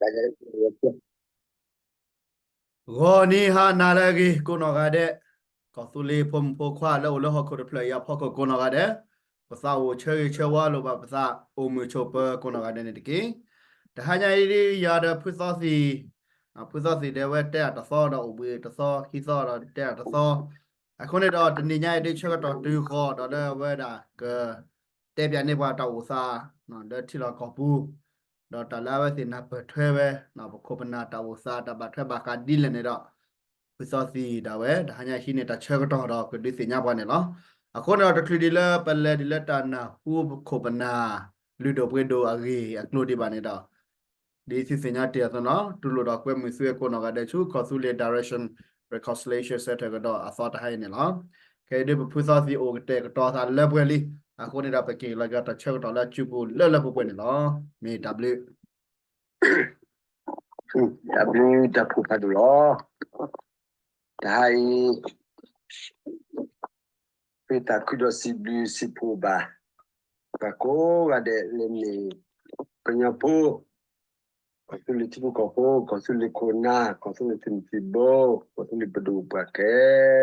ဂီၤနံၤဟါနၤလၢအဂ့ၤ ကိးနီၢ်ဂၤဒဲး, ကီၢ်သူလ့ၤဖိမုၣ်ဖိခွါလၢအိၣ်လၢဟီၣ်ခိၣ်တဖျၢၣ်အံၤအဖီခိၣ်ကိးနီၢ်ဂၤဒဲး, ပသးအိၣ်ဆၢဂ့ၤဆၢဝါလိာ်ဘၣ်ပသး အိၣ်မုာ်ဆိးပၢၤကိးနီၢ်ဂၤဒဲးန့ၣ်တက့ၢ်. တဟါညါအံၤဒ်ယၤဒီးဖုသီသံၣ်, ဖုသီသံၣ်ဒဲးဝဲတဲအတသီဒီးအိၣ်ဘှံးတသီ ခံသီဒီးတဲအတသီ, အဃိန့ၣ်ဒီးတနံၤညါအံၤဒ်ဆၢကတီၢ်တုၤဃီၤဒီးလၢအဝဲဒၣ်က တဲပၠးန့ၢ်ပှၤတၢ်အိၣ်သး လၢထံလီၢ်ကီၢ်ပူၤ, ဒီးတၢ်လၢအဝဲသ့ၣ်နၢ်ပၢၢ်ထွဲဝဲ ပခိၣ်ပနၢ်တၢ်အိၣ်သးတၢ်ဘၣ်ထွဲဘၣ်ဃးဒ်လဲၣ်န့ၣ်ဒီး ဖုသီသံၣ်ဒၣ်ဝဲ တဟါညါဟံးန့ၢ်တၢ်ဆၢကတီၢ်ဒီးကဒုးသ့ၣ်ညါပှၤန့ၣ်လီၤ. အဃိန့ၣ်ဒီးတချုးဒံးလၢပလဲၤဒ်လၢတၢ်နၢ်ဟူပခိၣ်ပနၢ် လုၢ်ဒိၣ်ပှ့ၤဒိၣ်အဂ့ၢ်အကျိၤဒံးဘၣ်န့ၣ်ဒီး ဒ်သုသ့ၣ်ညါတ့ၢ်အသိးန့ၣ်လီၤ, တူၢ်လိာ်ဒီးကွဲမုာ်သုဝဲကိးနီၢ်ဂၤဒဲးဆူ ကီၢ်သူလ့ၤ Direction Reconciliation Centre ကဒီးအသီတဟါအံၤန့ၣ်လီၤ. ခဲအံၤဒ်ပဖုသီသံၣ်အိၣ်ကတဲာ်ကတီၤသးလၢပှဲၤလံ, အဃိန့ၣ်ဒီးပက့ၤလီၤက့ၤတၢ်ဆၢကတီၢ်လၢအစုပူၤလၢလၢပှဲၤပှဲၤန့ၣ်လီၤ. မ့ၢ်တၢ်ဘျုး တၢ်ဘျုးတၢ်ဖှိၣ်ဖးဒိၣ်လီၤ. တဟါအံၤ ပသးခုဒီးစံးဘျုးစံးဖှိၣ်ဘၣ် ပှၤကိးဂၤဒဲးလၢမ့ၢ် ကညီဖိ ကီၢ်သူလ့ၤထံဖိကီၢ်ဖိ, ကီၢ်သူလ့ၤခိၣ်နၢ်, ကီၢ်သူလ့ၤသုးမုၢ်သံၣ်ဘိ, ကီၢ်သူလ့ၤပဒိၣ်ပှၤခဲ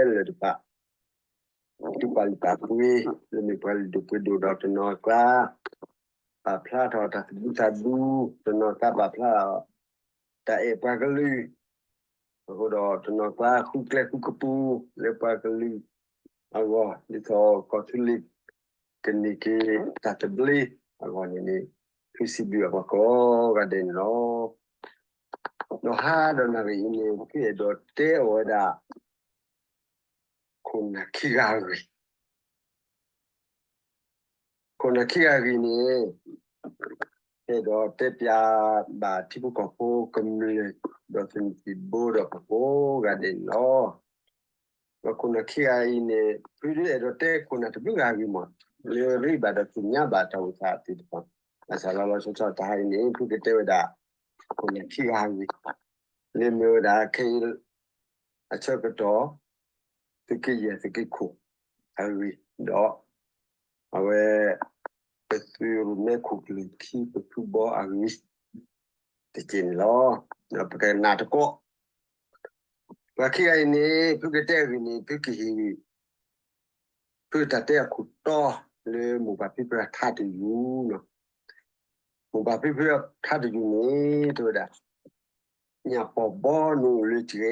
လၢာ်တဖၣ်, သုပာ်လုၢ်ပာ်ပှ့ၤ လၢမ့ၢ်ပှၤလုၢ်ဒိၣ်ပှ့ၤဒိၣ်ဒီးတနီၤကျါ ပာ်ဖျါထီၣ်တၢ်သဘံၣ်သးဒူ, တနီၤကျါပာ်ဖျါထီၣ် တၢ်အဲၣ်ပှၤကလုာ်, အဃိဒီးတနီၤကျါဃုကျဲဃုကပူၤ လၢပှၤကလုာ်အဂီၢ် ဒ်သိးကီၢ်သူလ့ၤ ကန့ၢ်က့ၤတၢ်သဘျ့အဂီၢ်န့ၣ်န့ၣ် ဖုစံးဘျုးအပှၤကိးဂၤဒဲးန့ၣ်လီၤ. ဒီးဟါဒီးနၣ်ရံၣ်အံၤန့ၣ် ဖုအဲၣ်ဒိးတဲအီၤဝဲဒၣ် ခိၣ်နၢ်ခံဂၤအဂ့ၢ်, ခိၣ်နၢ်ခံဂၤအဂ့ၢ်န့ၣ် အဲၣ်ဒိးတဲပၠးဘၣ်ထံဖိကီၢ်ဖိကမျၢၢ် ဒီးသုးမုၢ်သံၣ်ဘိဒီးပှၤကိးဂၤဒဲးန့ၣ်လီၤ. ဒီးခိၣ်နၢ်ခံဂၤအံၤန့ၣ် ဖုဒုးအဲၣ်ဒိးတဲခိၣ်နၢ်တဘျုးဂၤအဂ့ၢ်မး လၢရ့ဘၣ်ဒီးသ့ၣ်ညါဘၣ်တၢ်အိၣ်သးသ့ၣ်တဖၣ်, ဘၣ်ဆၣ်လီၤလီၤဆီဆီတဟါအံၤန့ၣ် ဖုကတဲဝဲဒၣ် ခိၣ်နၢ်ခံဂၤအဂ့ၢ်, လၢမ့ၢ်ဝဲဒၣ်ခဲအံၤ အဆၢကတီၢ် သုးက့ယဲၢ်သုးက့ခိၣ်အဂ့ၢ်, ဒီးအဝဲ ပသုးရိၣ်မဲခိၣ်ကျၢၢ်ခံပဖုဘီအဂ့ၢ် တက့ၢ်န့ၣ်လီၤ. ဒီးပကနၣ်တကိး ပှၤခံဂၤအံၤန့ၣ် ဖုကတဲအဂ့ၢ်န့ၣ် ဖုကဟ့ၣ် ဖုတၢ်တဲအခိၣ်တီ လၢမိၢ်ပၢ်ဖံဖုအထါတယုၢ်လီၤ. မိၢ်ပၢ်ဖံဖုအထါတယုၢ်န့ၣ် တဲဝဲဒၣ် ညၣ်ပီၢ်ဘီနအိၣ်လၢကဲ,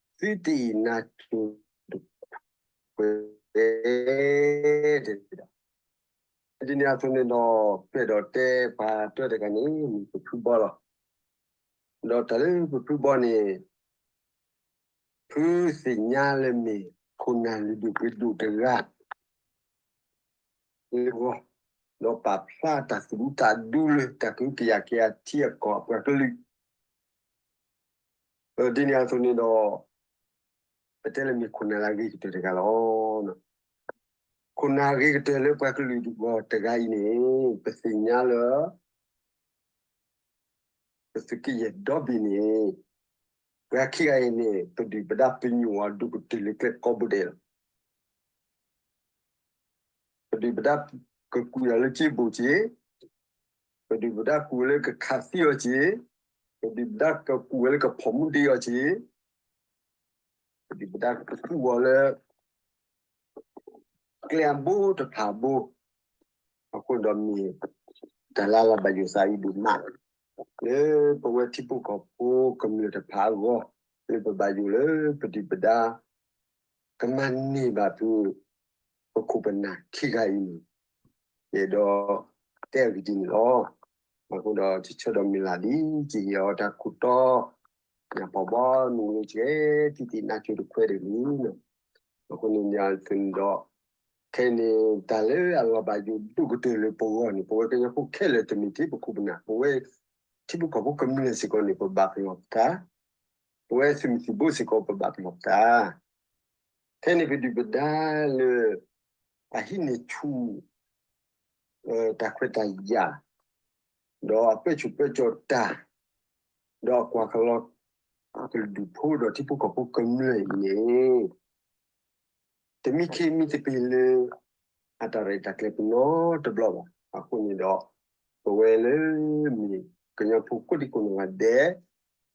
သုတအံၣ်နါစိၤတခွဲး, တဲဝဲဒၣ်. ဒ်န့ၣ်အသိးန့ၣ်ဒီး ဖုအဲၣ်ဒိးတဲပှၤတၢတဂၤန့ၣ် မ့ၢ်ပဖုဘီလီၤ. ဒီးတၢ်လၢပဖုဘီန့ၣ် ဖုသ့ၣ်ညါလၢမ့ၢ်ခိၣ်နၢ်လုၢ်ဒိၣ်ပှ့ၤဒိၣ်တဂၤ လၢဂီၢ်, ဒီးပာ်ဖျါတၢ်သူၣ်ဒူသးဒူလၢတၢ်ကဟုကယာ်က့ၤအထံအကီၢ်အပှၤကလုာ်, ဒ်န့ၣ်အသိးန့ၣ်ဒီး ပတဲလၢမ့ၢ်ခိၣ်နၢ်လၢအဂ့ၤကတၢၢ်တဂၤလီၤ. ခိၣ်နၢ်အဂ့ၤကတၢၢ်လၢပှၤကလုာ်တဂၤအံၤန့ၣ် ပသ့ၣ်ညါလၢ ပသုးက့ယဲၢ်ဒီဘ့ၣ်န့ၣ် ပှၤခံဂၤအံၤန့ၣ် ပဒုၣ်ပဒါပညိၣ်အီၤဒိၣ်ကတၢၢ်လၢကျဲကိးဘိဒဲးလီၤ. ပဒုၣ်ပဒါကကူၣ်အီၤလၢက့ဘိၣ်က့, ပဒုၣ်ပဒါကူၣ်လၢကခးသံအီၤက့, ပဒုၣ်ပဒါကကူၣ်ဝဲလၢကဖီၣ်မူဒံးအီၤက့, ပဒုၣ်ပဒါကသူအီၤလၢ ကျဲအဘိတဖၣ်အဘိ, အဃိဒီးမ့ၢ်တၢ်လၢအလီၤဘၣ်ယိၣ်သးအံၤဒိၣ်မး လၢပဝဲထံဖိကီၢ်ဖိကမျၢၢ်တဖၣ်အဂီၢ်, လၢပဘၣ်ယိၣ်လၢပဒုၣ်ပဒါ ကမၤန့ၢ်ဘၣ်ဖု ပခိၣ်ပနၢ်ခံဂၤအံၤန့ၣ်, ယအဲၣ်ဒိးတဲအဂ့ၢ်ဒ်န့ၣ်လီၤ. အဃိဒီး ဆၢဒီးမုၢ်လၢ်ဒ်ကယဲၢ်အီၤတၢ်ခိၣ်တီ ညၣ်ပီၢ်ဘီနအိၣ်လၢကဲ သုတအံၣ်နါစိၤတခွဲးဒၣ်န့ၣ်လီၤ. အဃိန့ၣ်န့ၣ်အသိးန့ၣ်ဒီး ခဲအံၤန့ၣ် တၢ်လၢအလီၤဘၣ်ယိၣ်ဒိၣ်ကတၢၢ်လၢပဂီၢ်န့ၣ် ပဝဲကညီဖိခဲလၢာ်တမ့ၢ်ထဲပခိၣ်ပနၢ်, ပဝဲထံဖိကီၢ်ဖိကမျၢၢ်စ့ၢ်ကီးန့ၣ် ပဘၣ်ပလီၢ်ပသး, ပဝဲသုးမုၢ်သံၣ်ဘိစ့ၢ်ကီးပဘၣ်ပလီၢ်ပသး, ခဲအံၤန့ၣ်ပဒုၣ်ပဒါလၢ အဟံးန့ၢ်ဆူၣ် တၢ်ခွဲးတၢ်ယာ်, ဒီးအပၢဆူၣ်ပၢကၠီၣ်တၢ်, ဒီးအကွၢ်ကလီ ကလုာ်ဒူၣ်ဖိဒီးထံဖိကီၢ်ဖိကမျၢၢ်အံၤန့ၣ် တမံခ့မံသပ့ၤလၢ အတၢ်ရဲၣ်တၢ်ကျဲၤပနီတဘျီဘၣ်. အဃိန့ၣ်ဒီး ပဝဲလၢမ့ၢ် ကညီဖိကိးဒံကိးနီၢ်ဂၤဒဲး,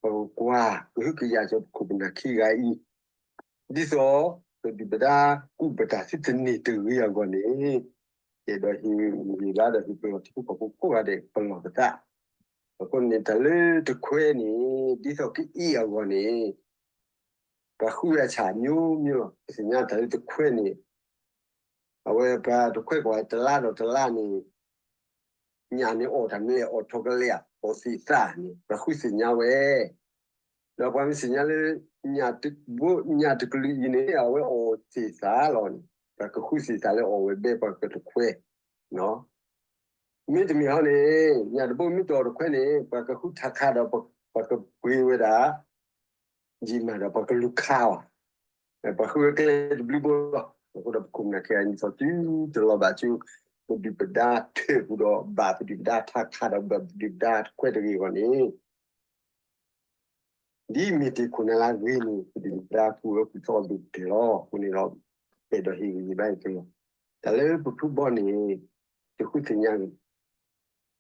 ပကကွၢ်ကဟုကယာ်က့ၤပခိၣ်ပနၢ်ခံဂၤအံၤ, ဒ်သိး ပဒုၣ်ပဒါကူၣ်ပတၢ်သုတန့ၢ်တဂ့ၤအဂီၢ်န့ၣ်, ယအဲၣ်ဒိးဟ့ၣ်ဂံၢ်ဟ့ၣ်ဘါဒီးဟ့ၣ်ပလီၢ်ထံဖိကီၢ်ဖိကိးဂၤဒဲးပလီၢ်ပသး, အဃိန့ၣ် တၢ်လၢတခွဲန့ၣ် ဒ်သိးကအံၤအဂီၢ်န့ၣ် ပှၤဃုဝဲအဆၣ်မျိုးမျိုးလီၤ. ပသ့ၣ်ညါတၢ်လၢတခွဲန့ၣ်, အဝဲပှၤတခွဲကီၢ်ဝဲတလါဒီးတလါန့ၣ်, ညၣ်န့ၣ်အီၣ်တၢ်မ့ၢ်လဲၣ်, အီၣ်ထိးကလဲာ်, အီၣ်သ့ၣ်သၣ်န့ၣ် ပှၤဃုသ့ၣ်ညါဝဲ, ဒီးပှၤမ့ၢ်သ့ၣ်ညါလၢ ညၣ်တဘိ ညၣ်တကလုာ်အံၤန့ၣ် အဝဲအီၣ်သ့ၣ်သၣ်လီၤန့ၣ် ပှၤကဃုသ့ၣ်သၣ်လၢအီၣ်ဝဲဘဲပှၤကတခွဲ, မ့တမ့ၢ်ဟီန့ၣ် ညၣ်တဘိမ့ၢ်တအီၣ်တခွဲန့ၣ် ပှၤကဃုထးခးဒီး ပှၤကပှ့ၤဝဲဒၣ် ယံာ်မးဒီးပှၤကလူၤခးအီၤ, ပှၤဃုဝဲကျဲတဘျုးဘိလီၤ. အဃိဒီးပခိၣ်ပနၢ်ခံဂၤအံၤ ဒ်သိးတုၤတလီၤဘၣ်ဆူ ပဒုၣ်ပဒါထၢၣ်ပူၤဒီး ဘၣ်ပဒုၣ်ပဒါထးခးဒီးဘၣ်ပဒုၣ်ပဒါတခွဲတဂ့ၤအဂီၢ်န့ၣ် ဒ်မ့ၢ်တ့ၢ်ခိၣ်နၢ်လၢအဂ့ၤန့ၣ် ပဒုၣ်ပဒါကူၣ်အၢကူၣ်သီအီၤဒိၣ်ကတၢၢ်လီၤ. အဃိန့ၣ်ဒီး အဲၣ်ဒိးဟ့ၣ်ဂံၢ်ဟ့ၣ်ဘါအံၤတလီၤ. တၢ်လၢပဖုဘီန့ၣ် တဃုသ့ၣ်ညါဂ့ၤ,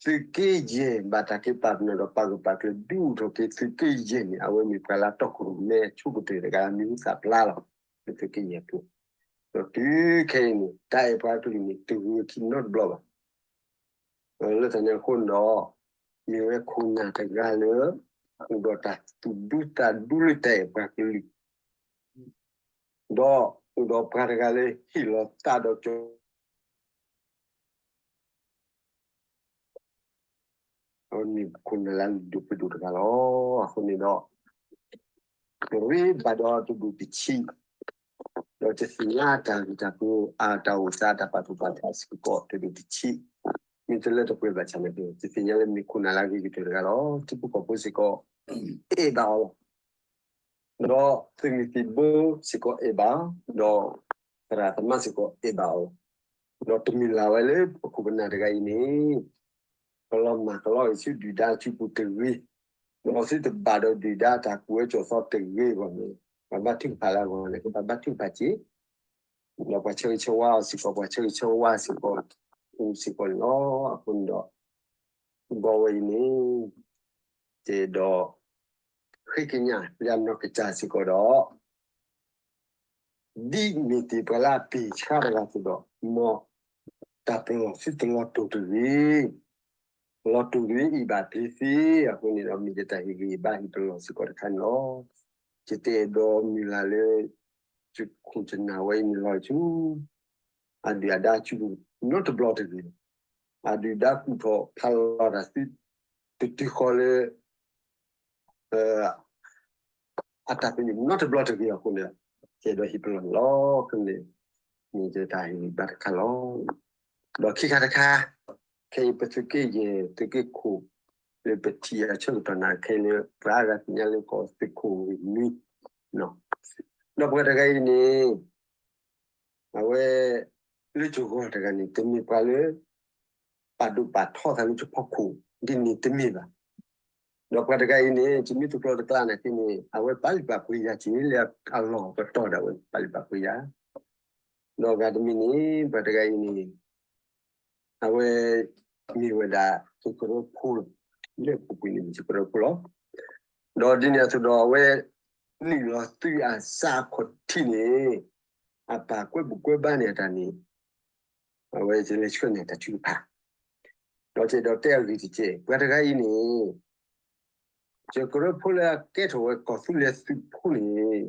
သုးက့ယဲၢ်ဘၣ်တၢ်က့ၤပာ်ပနီၣ်ဒီးပာ်ဂၢၢ်ပာ်ကျၢၤဒုးအိၣ်ထီၣ်က့ၤ သုးက့ယဲၢ်န့ၣ် အဝဲမ့ၢ်ပှၤလၢအတီခိၣ်ရိၣ်မဲအဆိကတၢၢ်တဂၤလၢမံၤဟူသၣ်ဖျါလီၤ. လၢသုးက့ယဲၢ်အပူၤ, ဒီးတုၤခဲအံၤန့ၣ် တၢ်အဲၣ်ပှၤကလုာ်န့ၣ် တဂၢၢ်ခံနီတဘျီဘၣ်. လၢတၢ်န့ၣ်အဃိန့ၣ်ဒီး မ့ၢ်ဝဲခိၣ်နၢ်တဂၤလၢ အိၣ်ဒီးတၢ်သူၣ်ဒူသးဒူလၢတၢ်အဲၣ်ပှၤကလုာ်, ဒီးအိၣ်ဒီးပှၤတဂၤလၢဟ့ၣ်လီၤသးဒီးကၠီ အဝဲမ့ၢ်ခိၣ်နၢ်လၢအလုၢ်ဒိၣ်ပှ့ၤဒိၣ်တဂၤလီၤ. အဃိန့ၣ်ဒီး ပရ့ဘၣ်ဒီးတဒူၣ်တဆံး, ဒီးတသ့ၣ်ညါတၢ်ဂ့ၢ်တၢ်ကျိၤ အတၢ်အိၣ်သးတၢ်ပာ်သူၣ်ပာ်သးစ့ၢ်ကီးတဒူၣ်တဆံး, မ့ၢ်တလၢတပှဲၤဘၣ်ဆၣ်န့ၣ် တသ့ၣ်ညါလၢမ့ၢ်ခိၣ်နၢ်လၢအဂ့ၤကတၢၢ်တဂၤလီၤ. ထံဖိကီၢ်ဖိစ့ၢ်ကီး အဲၣ်ဘၣ်အီၤလီၤ. ဒီးသုးမုၢ်သံၣ်ဘိစ့ၢ်ကီးအဲၣ်ဘၣ်အီၤ, ဒီးသရၣ်သမါစ့ၢ်ကီးအဲၣ်ဘၣ်အီၤ, ဒီးတမုၢ်လၢ်ဝဲလၢပခိၣ်ပနၢ်တဂၤအံၤန့ၣ် ပလီၤမၢ်ကလီအံၤဆူဒုၣ်ဒါစုပူၤတဂ့ၤ, ဒီးသုတဘၣ်ဒီးဒုၣ်ဒါတၢ်ကူၣ်အၢကူၣ်သီတဂ့ၤအဂီၢ်န့ၣ် ပှၤဘါထုကဖၣ်လၢအဂီၢ်န့ၣ် ကဘၣ်ဘါထုကဖၣ်က့ၤ, ဒီးပှၤဆၢဂ့ၤဆၢဝါအီၤစ့ၢ်ကီး ပှၤဆၢဂ့ၤဆၢဝါစ့ၢ်ကီး အိၣ်စ့ၢ်ကီးန့ၣ်လီၤ. အဃိန့ၣ်ဒီး ဘီဝဲအံၤန့ၣ် တအဲၣ်ဒိး ဃ့ကညးလၢအနီၢ်ကစၢ်စ့ၢ်ကီးဒီး ဒ်မ့ၢ်တ့ၢ်ပှၤလၢအပ့ၢ်ဆှါတဂၤအသိးဒီး မ်တၢ်ပလီၢ်သုတလီၤတိၢ်တဂ့ၤ, လီၤတိၢ်တဂ့ၤအံၤဘၣ်တ့ၢ်သ့, အဃိန့ၣ်ဒီး မ့ၢ်ယတၢ်ဟ့ၣ်ဂံၢ်ဟ့ၣ်ဘါဟ့ၣ်ပလီၢ်စ့ၢ်ကီးတခါန့ၣ်လီၤ. ယတအဲၣ်ဒိးမုၢ်လၢ်လၢ ယခိၣ်ယနၢ်ဝဲအံၤန့ၣ်လီၤဆူ အဒုၣ်အဒါစုပူၤနီတဘျီတဂ့ၤ, အဒုၣ်ဒါကူၣ်ထီၣ်ဖးလီၤတၢ်သု တတုၤဃီလၢ အတၢ်ပညိၣ်နီတဘျီတဂ့ၤအဃိန့ၣ် ယအဲၣ်ဒိးဟ့ၣ်ပလီၢ်န့ၣ်လီၤ. အဃိန့ၣ် မ့ၢ်ယတၢ်ဟ့ၣ်ဂံၢ်ဘါတခါလီၤ. ဒီးခံခါတခါ ခဲအံၤပသုးက့ယဲၢ်သုးက့ခိၣ် လၢပထံၣ်အဆၢကတီၢ်နၤခဲအံၤလၢ ပှၤအါဂၤသ့ၣ်ညါလၢကီၢ်သုးခိၣ်ဂ့ၢ်မံ ဒီးပှၤတဂၤအံၤန့ၣ် အဝဲ လၢယဂီၢ်တဂၤန့ၣ် တမ့ၢ်ပှၤလၢ ပာ်ဒိၣ်ပာ်ထီသးလၢယဖီခိၣ် ဒ်န့ၣ်တမ့ၢ်ဘၣ်. ဒီးပှၤတဂၤအံၤန့ၣ် ယမ့ၢ်တကျိၤတကျါနာ်က့န့ၣ် အဝဲပာ်လုၢ်ပာ်ပှ့ၤယၤက့ၤလၢအလီၢ်ပတီၢ်ဒၣ်ဝဲ ပာ်လုၢ်ပာ်ပှ့ၤယၤ ဒီးအဂၤတမံၤန့ၣ် ပှၤတဂၤအံၤန့ၣ် အဝဲ မ့ၢ်ဝဲဒၣ် သုးကရၢဖိလီၤ. လၢပူၤကွံာ်န့ၣ်မ့ၢ်သုးကရၢဖိလီၤ. ဒီးဒ်န့ၣ်အသိးဒီးအဝဲ နုာ်လီၤသုးအစးအခီၣ်ထံးန့ၣ် အပၢ်ကွဲဘူးကွဲဘါန့ၢ်အတၢ်န့ၣ် အဝဲယလဲၤဆှၢန့ၢ်တၢ်ထုကဖၣ် ဒီးယအဲၣ်ဒိးတဲအဂ့ၢ်တက့ၢ်. ပှၤတဂၤအံၤန့ၣ် ယကရၢဖိလၢအကဲထီၣ်ဝဲကီၢ်သူလ့ၤသုးဖိန့ၣ်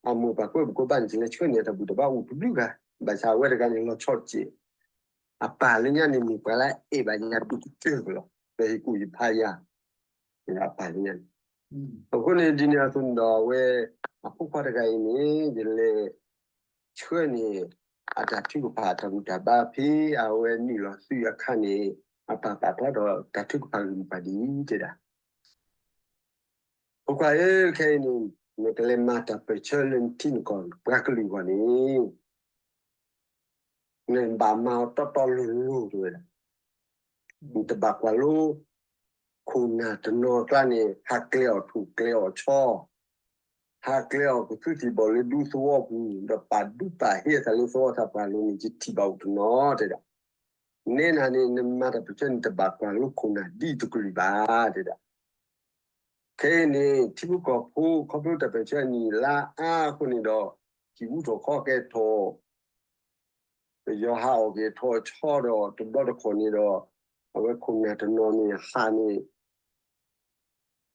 အမိၢ်ပၢ်ကွဲဘူးကွဲဘါန့ၣ် ယလဲၤဆှၢန့ၢ်အတၢ်ဘူၣ်တၢ်ဘါအိၣ်တဘျုးဂၤ, ဘၣ်ဆၣ်အဝဲတဂၤန့ၣ်လီၤဆီတက့ၢ်. အပၢ်လၢညါန့ၣ်မ့ၢ်ပှၤလၢအအဲၣ်ဘၣ်ယၤဒိၣ်ကတၢၢ်လီၤ. ဒီးဟ့ၣ်ကူၣ်ဟ့ၣ်ဖးယၤ အပၢ်လၢညါန့ၣ် အဃိန့ၣ် ဒ်န့ၣ်အသိးန့ၣ်ဒီးအဝဲ အဖိခွါတဂၤအံၤန့ၣ် ယလဲၤ ဆှၢန့ၢ် အတၢ်ထုကဖၣ်အတၢ်ဘူၣ်တၢ်ဘါဖဲအဝဲနုာ်လီၤသုးအခါန့ၣ် အပၢ်ပာ်ဖျါထီၣ်တၢ်ထုကဖၣ်ဂ့ၢ်မိၢ်ပှၢ်ဒ်အံၤတဲဒၣ်, ဖိခွါဧၢ ခဲအံၤန့ၣ် နကလဲၤမၤတၢ်ပၢၢ်ဆၢလၢနထံနကီၢ်ပှၤကလုာ်အဂီၢ်န့ၣ် နဘၣ်မၤအီၤတီတီလိၤလိၤတဲဝဲဒၣ် နတဘၣ်ကွၢ်လိ ခိၣ်နၢ်တနီၤအကျါန့ၣ် ဟးကျဲအီၣ်ထိၣ်ကျဲအီၣ်ဆီ, ဟးကျဲအီၣ်ကသူထံၣ်ဘီၣ်လၢဒူသဝီပူၤ ဒီးပာ်ဒူပာ်ဟ့အသးလၢသဝီသးပှၢ်လိၤန့ၣ် ယထံၣ်ဘၣ်အိၣ်တနီၤတဲဒၣ်. နဲနၤန့ၣ် နမၤတၢ်ပၢၢ်ဆၢန့ၣ် တဘၣ်ပှၤလိခိၣ်နၢ်ဒ်တကလုာ်ဘၣ် တဲဒၣ်. ခဲအံၤန့ၣ် ထံဖိကီၢ်ဖိ ခီဖျိတၢ်ပၢၢ်ဆၢန့ၣ်လၢအါအဃိန့ၣ်ဒီး ဟံၣ်အူထီၣ်ခီကဲထီၣ် ပယီၤဟးအီၣ်က့ၤထီၣ်ဆီဒီးတဘျီတခီၣ်န့ၣ်ဒီး အဝဲခိၣ်နၢ်တနီၤန့ၣ်ဟးန့ၣ်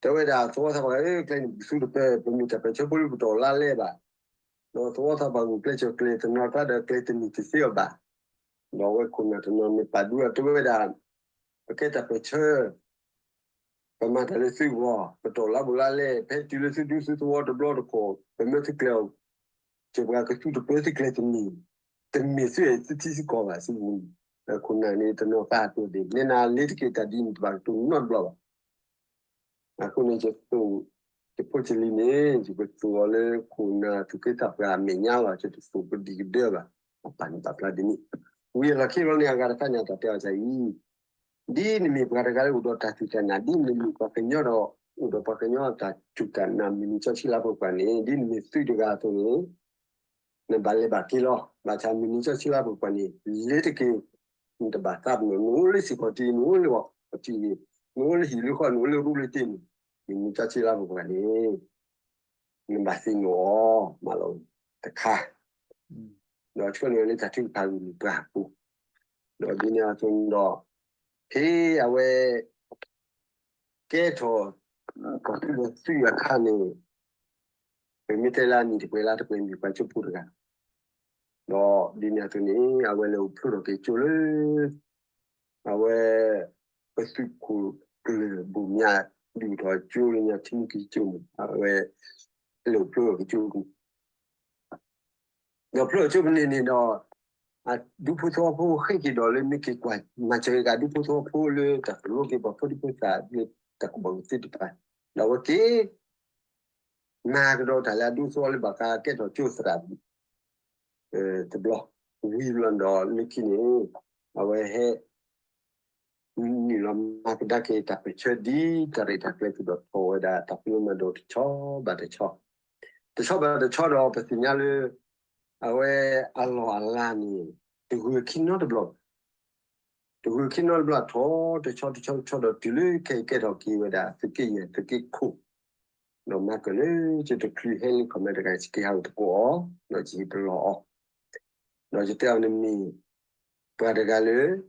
တဲဝဲဒၣ်သဝီသးပှၢ်ဧၢ ကျဲန့ၣ်ပကသူတပၢၢ် ပမ့ၢ်တၢ်ပၢၢ်ဆၢဖိလၢပတီၢ်လါလဲဘၣ်, ဒီးသဝီသးပှၢ်ဂုာ်ကျဲးစၢးကျဲၤတနီၤကျါဒီးကျဲတန့ၢ်တသ့အီၤဘၣ်, ဒီးအဝဲခိၣ်နၢ်တနီၤန့ၣ်ပာ်ဒူအတဲဝဲဒၣ် ပကဲတၢ်ပၢၢ်ဆၢ ပမၤတၢ်လၢသုဂီၢ် ပတီၢ်လါဘူးလါလဲ ဖဲတုၤလၢသုဒူသုသဝီတဘျီတခီၣ် ပမၢသုကျဲၤအီၤ ကပှၤကသူတပၢၢ်သုကျဲတန့ၢ်, တမ့ၢ်သုအဲၣ်သုထံသုကီၢ်ဘၣ်သုပူၤန့ၣ်, ခိၣ်နၢ်န့ၣ်တနီၤသးတိၢ်ဒ့ၣ် နဲနၤလ့ၤတက့ၤတၢ်ဒ်န့ၣ်တဘၣ်ကတိၤနီတဘျီဘၣ်. အဃိန့ၣ် ယသိၣ် ယဖိယလံၤန့ၣ် ယကသိၣ်အီၤလၢခိၣ်နၢ်သူၣ်က့သးပှၢ်အမဲာ်ညါလီၤ ယတသိၣ်ကဒံကဒၢဘၣ်, အပာ်န့ၣ်ပာ်ဖျါဒ်န့ၣ်, ဝံၤအလီၢ်ခံဘျီန့ၣ် အဂၤတခါန့ၣ် အတၢ်တဲအီၤဒ်အံၤ, ဒ်နမ့ၢ်ပှၤတဂၤလၢအိၣ်ဒီးတၢ်စူၢ်တၢ်နာ် ဒ်နမ့ၢ်ပှၤကညီဒီး အိၣ်ဒီးပှၤကညီအတၢ်စူၢ်တၢ်နာ် မုၢ်နံၤကၠီဆံလါပှဲၤပှဲၤန့ၣ် ဒ်နမ့ၢ်သုးတဂၤအသိးန့ၣ် နဘၣ်လဲၤဘၣ်က့ၤလီၤ. ဘၣ်ဆၣ်မုၢ်နံၤကၠီဆံလါပှဲၤပှဲၤန့ၣ် လဲၤတက့ၢ်, နတဘၣ်သးပ့ၤနီၣ်, နအိၣ်လၢစ့ၢ်ကီးတ့ၢ်, နအိၣ်လၢဝီၤကီၢ်တ့ၢ်, နအိၣ်လၢဟံၣ်လၢဃီ, နအိၣ်လၢရူလၢတ့ၢ်န့ၣ်, မုၢ်နံၤကၠီဆံလါပှဲၤပှဲၤန့ၣ် နဘၣ်သ့ၣ်နီၣ်အီၤ မၤလီၤတခါ, ဒီးဆိန့ၣ်လၢတၢ်ထုကဖၣ်ဂ့ၢ်မိၢ်ပှၢ်အပူၤ, ဒီးဒ်န့ၣ်အသိးန့ၣ်ဒီး ဖဲအဝဲ ကဲထီၣ် ကီၢ်သူလီၤသုးအခါန့ၣ် ပမ့ၢ်တဲလၢအနံၣ်တပှဲၤလါတပှဲၤမ့ၢ်ပှၤကၠိဖိတဂၤ, ဒီးဒ်န့ၣ်အသိးန့ၣ် အဝဲလဲၤအိၣ်ဖျိထီၣ်က့ၤကၠိလၢ အဝဲ ပသုးခိၣ်ကျၢၢ်ဘိၣ်မၠး ဒုးအိၣ်ထီၣ်ကၠိလၢညါထံမူကံကၠိန့ၣ် အဝဲ လဲၤအိၣ်ဖျိထီၣ်က့ၤကၠိ ဒီးဖျိထီၣ်ကၠိဖဲန့ၣ်န့ၣ်ဒီး အဒူဖိသဝီဖိဃ့က့ၤဒီးလၢမ့ၢ်က့ၤကွၢ်မၤစၢၤက့ၤအဒူဖိသဝီဖိလၢတၢ်ကလိက့ၤပှၤဖိဒံဖိသၣ်လၢတၢ်ကူၣ်ဘၣ်ကူၣ်သ့တဖၣ်, ဒီးအဝဲက့ၤ မၤကဒီးတၢ်လၢအဒူသဝီလၢဘၣ်ဃးကဲထီၣ်ကၠိသရၣ် တဘျီ, ဝံၤဘျီဒီးလၢခံန့ၣ် အဝဲဟဲ နုာ်လီၤမၤကဒါက့ၤတၢ်ပၢၢ်ဆၢဒ်တၢ်ရဲၣ်တၢ်ကျဲၤသူၣ်ဒီးထီၣ်ဝဲဒၣ်တၢ်ပညိၣ်မၤဒိးတဆီဘၣ်တဆီ, တဆီဘၣ်တဆီဒီးပသ့ၣ်ညါလၢ အဝဲအလီၢ်အလၤန့ၣ် တဂုာ်ခံနီတဘျီဘၣ်, တဂုာ်ခံနီတဘျီထီၣ် တဆီတဆီတဆီဒီးတုၤလၢခဲအံၤကဲထီၣ်က့ၤဝဲဒၣ်သုးက့ယဲၢ်သုးက့ခိၣ်, ဒီးမၤကၢၢ်လၢကၠိတချုးဟဲလၢ comment တဂၤ ယက့ၤဟးအိၣ်သကိးအီၤ, ဒီးယဟ့ၣ်ပလီၢ်အီၤ, ဒီးယတဲအီၤနမ့ၢ် ပှၤတဂၤလၢ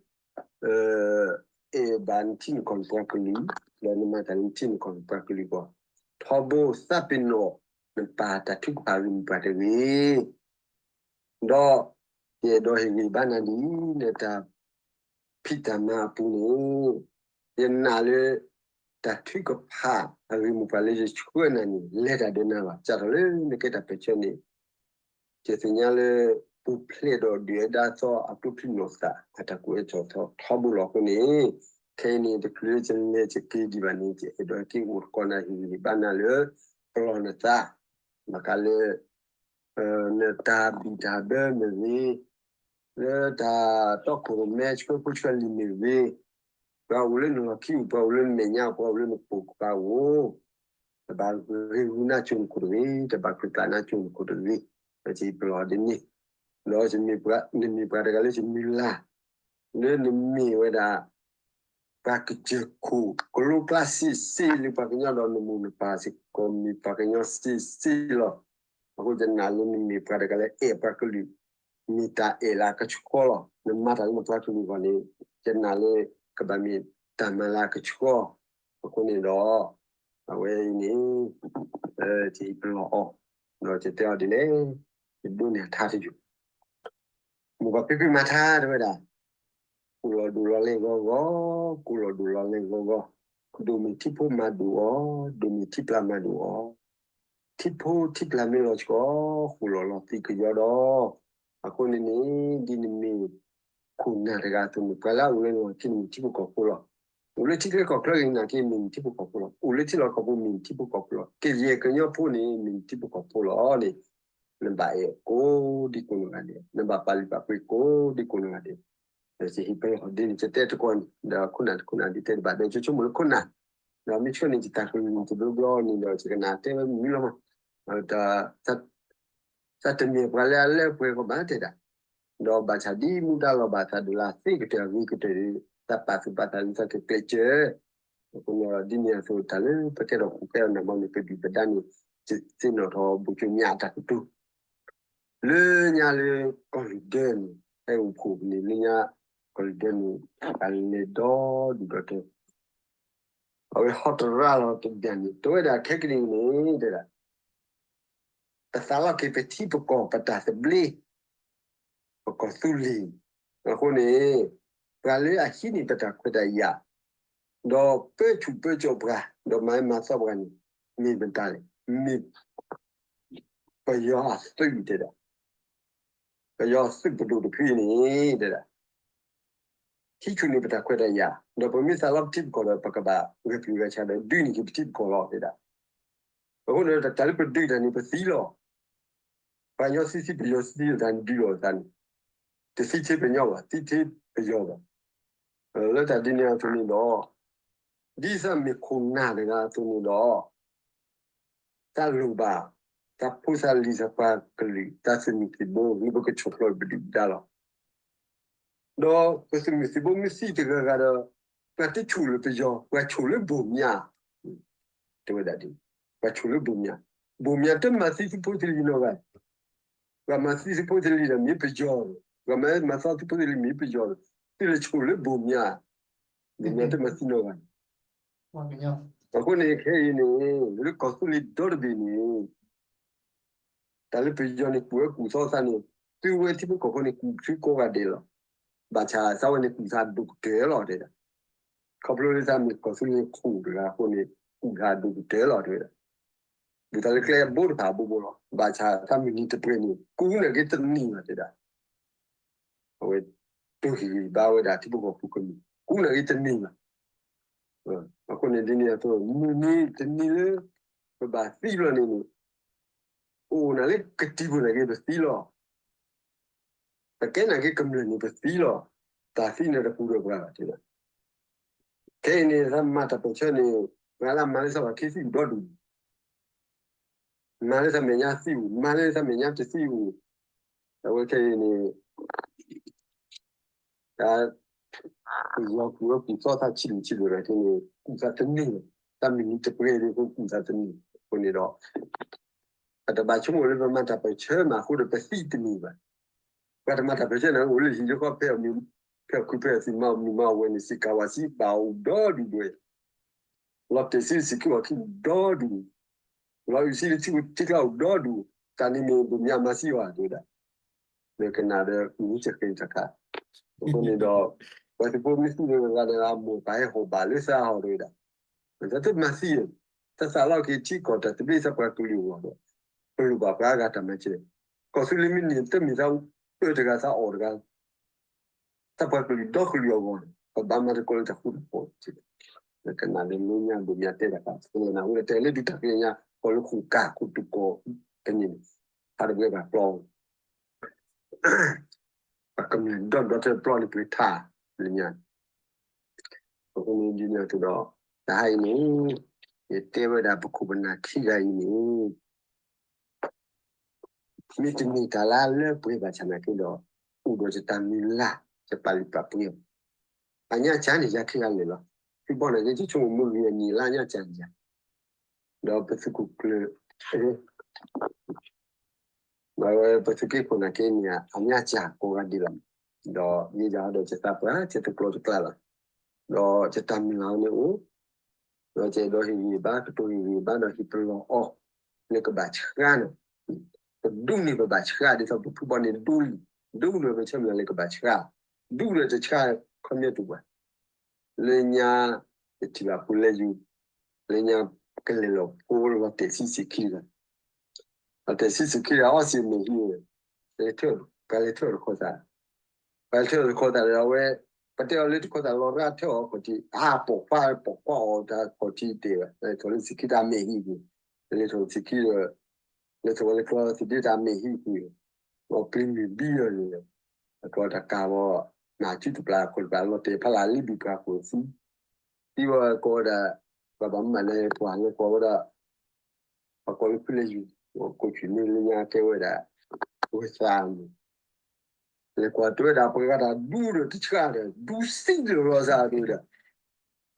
အဲၣ်ဘၣ်နထံနကီၢ်နပှၤကလုာ်, ဒီးနမၤတၢ်လၢနထံနကီၢ်နပှၤကလုာ်အဂီၢ်, ထီဘိသးပ့ၤနီၣ် နပာ်တၢ်ထုကဖၣ်ဂ့ၢ်မိၢ်ပှၢ်တဂ့ၤ, ဒီးယအဲၣ်ဒိးဟ့ၣ်ဂံၢ်ဘါနၤဒ် နတၢ်ဖံးတၢ်မၤအပူၤန့ၣ်, ယနာ်လၢ တၢ်ထုကဖၣ်အဂ့ၢ်မိၢ်ပှၢ်လၢယဆှၢနၤန့ၣ် လဲၤတၢ်ဒီးနၤလီၤ. စးထီၣ်လၢနကဲတၢ်ပၢၢ်ဆၢန့ၣ် ယသ့ၣ်ညါလၢ ပူၤဖျဲးဒီးဒုၣ်ဒါသီအကျိချံမျိာ်သၣ် အတၢ်ကူၣ်အၢထီၣ်ထီထီဘိလီၤအဃိန့ၣ်, ခဲအံၤန့ၣ် တချုးလၢယလဲၤယက့ၤဒံးဘၣ်န့ၣ် ယအဲၣ်ဒိးဟဲက့ၤအိၣ်သကိးနၤ ဟ့ၣ်ဂံၢ်ဟ့ၣ်ဘါနၤလၢ ပလီၢ်နသး ဘၣ်ဃးလၢ နတၢ်ဘံၣ်တၢ်ဘၢမ့ၢ်ဂ့ၤ, လၢတၢ်တီခိၣ်ရိၣ်မဲဆှၢဖိဆှၢလံာ်မ့ၢ်ဂ့ၤ, ပှၤအိၣ်လၢနလီၢ်ခံအိၣ်, ပှၤအိၣ်လၢနမဲာ်ညါ, ပှၤအိၣ်လၢနပိာ်ခွါအိၣ်, တဘၣ်ဂ့ၤဂုာ်နါစိၤနခိၣ်တဂ့ၤ, တဘၣ်ကြၢးကျၢ်နါစိၤနခိၣ်တဂ့ၤ, ပလီၢ်ဒ်န့ၣ်, ဒီးနမ့ၢ်ပှၤတဂၤလၢယမုၢ်လၢ် လၢနမ့ၢ်ဝဲဒၣ် ပှၤကစၢၢ်ခိၣ် ကလိကျါစ့စ့လၢပှၤကညီဒီးနမိၢ်နပၢ်စ့ၢ်ကီးမ့ၢ်ပှၤကညီစ့စ့လီၤ. အဃိယနာ်လၢနမ့ၢ်ပှၤတဂၤလၢအဲၣ်ပှၤကလုာ် မ့ၢ်တၢ်အဲၣ်လၢအကဆှီလီၤ. နမၤတၢ်လၢနပှၤကလုာ်အဂီၢ်န့ၣ် ယနာ်လၢကဘၣ်မ့ၢ်တၢ်မၤလၢအကဆှီ, အဃိန့ၣ်ဒီး အဝဲအံၤန့ၣ် ယဟ့ၣ်ပလီၢ်အီၤ, ဒီးယတဲအီၤဒ်လဲၣ်, ယဒိးန့ၢ်အထါတယုၢ် မိၢ်ပၢ်ဖံဖုမၤထါတဲဝဲဒၣ်, ကိၣ်လီၤဒိၣ်လီၤလဲဂီၤဂီၤ, ကိၣ်လီၤဒိၣ်လီၤလဲဂီၤဂီၤ, ဒိၣ်မ့ၢ်ထံဖိမၤဒိၣ်အီၤ, ဒိၣ်မ့ၢ်ထံပျၢ်မၤဒိၣ်အီၤ, ထံဖိထံပျၢ်မ့ၢ်လီၤဆှီ, ကိၣ်လီၤလီၤသံကယီဒီး, အဃိန့ၣ်န့ၣ် ဒ်နမ့ၢ် ခိၣ်နၢ်တဂၤအသိးန့ၣ် ပှၤလၢအအိၣ်လၢနလီၢ်ခံန့ၣ်မ့ၢ်ထံဖိကီၢ်ဖိလီၤ. အိၣ်လၢထံချၢကီၢ်ချၢဂ့ၤနာ်က့ မ့ၢ်နထံဖိကီၢ်ဖိလီၤ. အိၣ်လၢထံလီၢ်ကီၢ်ပူၤမ့ၢ်နထံဖိကီၢ်ဖိလီၤ. ကယဲၢ်ကညီဖိန့ၣ် မ့ၢ်နထံဖိကီၢ်ဖိလီၤန့ၣ်, နဘၣ်အဲၣ်ကိးဒံကိးနီၢ်ဂၤဒဲး, နဘၣ်ပာ်လုၢ်ပာ်ပှ့ၤကိးဒံကိးနီၢ်ဂၤဒဲး, ဒီးယဟ့ၣ်ပလီၢ်ဒ်န့ၣ် ယတဲတကိးန့ၣ် ဒီးခိၣ်နၢ်တခိၣ်နၢ်ဒ်တဲတဘၣ် ဒီးယဆိကမိၣ်လၢခိၣ်နၢ်, ဒီးမ့ၢ်ဆိန့ၣ် ယတၢ်ကလုၢ်တဘျီဘျီန့ၣ်ဒီး ယကနၣ်တဲဝဲမုာ်လီၤမး, သးတမ့ၢ်ပှၤလၢအလၢပှဲၤကီးဘၣ်တဲဒၣ်, ဒီးဘၣ်ဆၣ်ဒ်မူဒါလီၤဘၣ်သးဒ်လၢသ့ၣ်ကတၢၢ်အဂ့ၤကတၢၢ်ဒီး တၢ်ပာ်သူၣ်ပာ်သးလၢတၢ်ကကျဲးစၢး, အဃိန့ၣ်ဒ်န့ၣ်အသိး တၢ်လၢပကဲထီၣ်ဃုာ်ကဲထီၣ်နၢ်မီန့ၣ် ပဒုၣ်ပဒါန့ၣ် သ့ၣ်နီၣ်ထီၣ် ဘိၣ်ကၠိမၠးအတၢ်ကတိၤ လၢညါလၢကီၢ်လံၣ်ဒၢန့ၣ် ဟဲအိၣ်ဖှိၣ်န့ၣ် လၢညါ ကီၢ်လံၣ်ဒၢန့ၣ် တၢ်လဲၤဒီဒူၣ်ဒီထၢ အဝဲဟီတရၣ်လီၤတဘျီန့ၣ် တဲဝဲဒၣ်ခဲကနံၣ်အံၤန့ၣ် တဲဒၣ် ပသးလီၤက့ၤပထံပကီၢ် ပတၢ်သဘျ့ ပကီၢ်သူလ့ၤ အဃိန့ၣ် ပှၤလၢအဟံးန့ၢ်ပတၢ်ခွဲးတၢ်ယာ် ဒီးပၢဆူၣ်ပၢစိးပှၤ ဒီးမၤအၢမၤသီပှၤန့ၣ် မ့ၢ်မတၤလဲၣ်, မ့ၢ်ပယီၤအသုးတဲဒၣ်, ပယီၤအသုးပဒိၣ်တဖုန့ၣ် တဲဒၣ် ဟံးဆူၣ်န့ၢ်ပတၢ်ခွဲးတၢ်ယာ် ဒီးပမ့ၢ်သးလီပထံပကီၢ်ဒီး ပကဘၣ်ဂဲၤပျုၢ်ဂဲၤဆှးဒီးဒုးန့ၢ်က့ၤပထံပကီၢ်လီၤ တဲဒၣ်. အဃိန့ၣ် တၢ်လၢပဒုးတၢ်န့ၣ် ပသံလီၤ. ပှၤကညီသံသံ ပယီၤသံသံ တၢ်ဒုးအီၤသးန့ၣ် တသံထဲပညီဘၣ်, သံထဲပယီၤဘၣ်. လၢတၢ်ဒ်န့ၣ်အသိးန့ၣ်ဒီး ဒ်သးမ့ၢ်ခိၣ်နၢ်တဂၤအသိးန့ၣ်ဒီး တၢ်လိၣ်ဘၣ် တၢ်ဖိသၣ်လံၤသးပှၢ်ကလုာ် တၢ်သုးမုၢ်သံၣ်ဘိ လၢပကဆီၣ်ဖျိးပဒုၣ်ပဒါလီၤ. ဒီးပသုးမုၢ်သံၣ်ဘိမ့ၢ်သံတဂၤဂၤဒီး ပှၤတဆိၣ်လၢပယီၤ ပှၤဆိၣ်လၢဘိၣ်မၠး တဲဝဲဒၣ်ဒ် ပှၤဆိၣ်လၢဘိၣ်မၠး, ဘိၣ်မၠးတမၤသံသုးဖိသံလံၤနီတဂၤ, ပှၤမၤသံသုးဖိသံလံၤဒီးမ့ၢ်ပယီၤ, ပှၤမၤသံသုးဖိသံလံၤမ့ၢ်ပယီၤ, သုးလၢဆိၣ်လၢဘိၣ်မၠး, ဘိၣ်မၠးတမၤသံနီတဂၤ. အဃိန့ၣ်ခဲအံၤန့ၣ် လၢကီၢ်သူလ့ၤဒီတဘ့ၣ်န့ၣ် တၢ်လၢပယီၤန့ၣ် ကူၣ်အၢကူၣ်သီသးန့ၣ် သုဝဲထံဖိကီၢ်ဖိန့ၣ် ကူၣ်ထံကိးဂၤဒဲးလီၤ. ဘၣ်ဆၣ်သးဝဲန့ၣ် ကူၣ်သးဒိၣ်ကတၢၢ်လီၤတဲဒၣ်. ခီဖျိလၢသးမ့ၢ်ကီၢ်သူလ့ၤခိၣ်တဂၤအဃိန့ၣ် ကူၣ်သးဒိၣ်ကတၢၢ်လီၤတဲဝဲဒၣ်. ဒ်သိးလၢကျဲအဘိတဖၣ်အဘိဘိလီၤ. ဘၣ်ဆၣ်သးမုၢ်နံၤတပှဲၤန့ၣ် ကူၣ်နာ်က့တန့ၢ်ဘၣ်တဲဒၣ်. အဝဲ တိၢ်ဟ့ၣ်ဂံၢ်ဘါဝဲဒၣ်ထံဖိကီၢ်ဖိကမျၢၢ် ကူၣ်နာ်က့တန့ၢ်ဘၣ်. အဃိန့ၣ်ဒ်န့ၣ်အသိး မုၢ်နံၤတနံၤလၢ ပဘၣ်သံဘျီန့ၣ်န့ၣ် အိၣ်နာ်လၢကတံၤပူၤနာ်က့ပသံလီၤ. ပကဲနာ်က့ကမျၢၢ်န့ၣ်ပသံလီၤ. တၢ်သံန့ၣ်တပူၤဒီးပှၤဘၣ်တဲဒၣ်. ခဲအံၤန့ၣ် သးမၤတၢ်ပၢၢ်ဆၢန့ၣ် ပှၤလၢမၤလၢသးပှၤခံသံအိၣ်ဒီဒူၣ်, မၤလၢသးမဲာ်ညါသံအိၣ်, မၤလၢသးမဲာ်ညါတသံအိၣ်, အဝဲခဲအံၤန့ၣ် တၢ် ပယီၤကူၣ်အၢကူၣ်သီသးဆံးလံဆံးလိာ်သးန့ၣ် ကူၣ်သးတန့ၢ်, တၢ်မုၢ်နံၤတပှဲၤဒ်အဃိကူၣ်သးတန့ၢ်အဃိန့ၣ်ဒီး ပတဘၣ်ဆိကမိၣ်လၢပမၤတၢ်ပၢၢ်ဆၢမးအဃိဒီးပသံတန့ၢ်ဘၣ်. ပှၤတမၤတၢ်ပၢၢ်ဆၢန့ၣ် အိၣ်လၢဟံၣ်လၢဃီ ဖဲအမုၢ် ဖဲအခုဖဲအသံၣ်မၤအမုၢ်မၤအဝဲန့ၣ် စ့ၢ်ကီးဝဲစံးဘၣ်အိၣ်ဒီဒူၣ်ဒွဲၣ် လီၤတဲာ်ဆံးဆံးခံအီၤခံဒီဒူၣ်, လီၤအုးဆံးလၢထံကျါအိၣ်ဒီဒူၣ်, တၢ်န့ၣ်မ့ၢ်ဘိၣ်မၠးမၤသံအီၤတဲဝဲဒၣ်, ဒီးကနၣ်ဒီးမူတဃ့တခါ, အဃိန့ၣ်ဒီး ပှၤသုးဖိမ့ၢ်သံလၢဂၤဒီးအမိၢ်ပၢ်ဟဲဟီၣ်ဘၣ်လၢသးဟီၣ်တဲဝဲဒၣ်, တၢ်တမၤသံ, တၢ်သးလီက့ၤထံကီၢ်တၢ်သဘျ့သးပှၤကလုာ်အဂီၢ်ဒီး ပလိၣ်ဘၣ်ပှၤအါဂၤတၢ်မၤစၢၤ, ကီၢ်သူလ့ၤမ့ၢ်န့ၢ်တမ့ၢ်သးအၢတဂၤသးအီၣ်တဂၤ သးပှၤကလုာ်ဒီကလုာ်အဂီၢ်န့ၣ် ပဘၣ်မၤသကိးလၢတၢ်ဃူတၢ်ဖိး, ကနၣ်လၢလၢညါဘိၣ်မၠးတဲတၢ်ကါ သ့ၣ်ညါဝဲတဲလၢဒုးတၢ်ကလဲၤညါ ကီၢ်လၢခိၣ်ကၢ်ခိၣ်တူၢ်ကီၢ်တန့ၣ် ဟးတဘှဲဘၣ်ပျီ ပကမျၢၢ်ဒီဒီထၢပျီန့ၣ်ပှ့ၤထါလၢညါ, အဃိန့ၣ်ဒ်န့ၣ်အသိးဒီး တဟါအံၤန့ၣ် ယတဲဝဲဒၣ်ပခိၣ်ပနၢ်ခံဂၤအံၤန့ၣ် မ့ၢ်တမ့ၢ်တၢ်လၢလၢပှဲၤဘၣ်ဆၣ်နာ်က့ဒီး အိၣ်ဒီးယတၢ်မုၢ်လၢ် ယပာ်လုၢ်ပာ်ပှ့ၤအီၤ, အညၣ်စၢ်န့ၣ် ယၤခံဂၤလဲၣ်လီၤ, သုဘီၣ်နာ်က့ ယဆိကမိၣ်မုၢ်ဂ့ၤအနံၤလၢအညၣ်စၢ်န့ၣ်ယၤ, ဒီးပသုးခိၣ်ကျၢၢ် အဝဲပသုးက့ခိၣ်နာ်က့န့ၣ် အညၣ်စၢ်ကိးဂၤဒဲးလီၤ, ဒီးယဲယၤဒီးယသးပှၢ် ယတကျိၤတကျါလီၤ, ဒီးယတၢ်မုၢ်လၢ်အီၤန့ၣ်အိၣ် ဒီးယအဲၣ်ဒိးဟ့ၣ်ဂံၢ်ဘါ ကတိၤဟ့ၣ်ဂံၢ်ဘါဒီးဟ့ၣ်ပလီၢ်အီၤ လၢကဘၣ်ဆှါန့ၣ်, ပဒူၣ်န့ၣ်ပဘၣ်ဆှါ ဒ်သိးပဖုဘီန့ၣ်ဒူၣ်လံ, ဒူၣ်ဒီးပဆၢမုၢ်လၢ်လၢကဘၣ်ဆှါ, ဒူၣ်ဒီးတဆှါခီပညီတူၢ်ပှၤ, လၢညါ ယထံၣ်ဘၣ်ဖိလဲယူၤ, လၢညါကလဲၤလီၤဖိလီၤတဲာ်ဆံးဆံးခံဂၤ အတဲာ်ဆံးဆံးခံဂၤ အီၣ်စံးမဲာ်ဟံၣ်, လဲၤထၢၣ်, ပှၤလဲၤထၢၣ်တခီသး, ပှၤလဲၤထၢၣ်တခီသးဒီးအဝဲ, ပတဲအီၤလၢတခီသးလီၤရၢ်ထၢၣ်အီၤခီၣ်ထံး, အါပိာ်ခွါပိာ်ခွါအီၤတၢ်ခီၣ်ထံးတဲဘၣ်, လဲၤထီၣ်လၢဆံးခံတၢ်မဲာ်ဟံၣ်ပူၤ, လဲၤထီၣ်ဆံးခံဒီး, လဲၤထီၣ်ဝဲလၢကျီသဒ့တၢ်မဲာ်ဟံၣ်ပူၤ, အီၣ်ပျံၤမုၢ်ဘံအီၤန့ၣ်, အကျီတၢ်ကးဘီ, မၤစုတပျၢ်ခိၣ်တပျၢ်လီၤတဲာ်ဖးလၢ်လံဘံၣ်ပှၤခိၣ်သံ သံဝဲကိးဝဲဒၣ်, ပှၤဘၣ်မူဘၣ်ဒါလဲၤကွၢ်လဲၤကွၢ်ဝဲဒၣ်, ပှၤကိးလၢဖုလဲၤယူၤ, ကိးဆံၣ်န့ၣ်လၢညါကဲဝဲဒၣ်, ဝဲသးမုၣ်, လဲၤကွၢ်တဝဲဒၣ်ပှၤဂၤတၢ်ဒူဒီးတဆှးဒီး ဒူစံးဒီးလီၤစၢ်ဒိဒီး တၢ်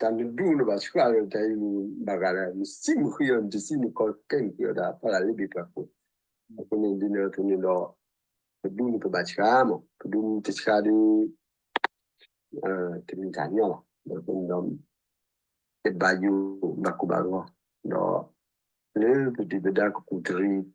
နဒူန့ၣ်ဘၣ်ဆှးဒီးတၢ်အံၤဘၣ်ဂၤဒီး နစံးမုာ်ဃံအီၤ နတစံးမုာ်ကီကဲမုာ်ဃံအီၤဒီး ဖီလာ်လၢဘ့ၣ်ပှၤခိၣ်, အဃိန့ၣ်ဒ်န့ၣ်အသိးန့ၣ်ဒီး ပဒူန့ၣ်ပဘၣ်ဆှးမး ပဒူတဆှးဒီး တမ့ၢ်တၢ်ညီဘၣ် ဒီး တဘၣ်ယိၣ်ဘၣ်ကိၢ်ဘၣ်ဂီၤ, ဒီး လၢပဒုၣ်ပဒါကကူၣ်တ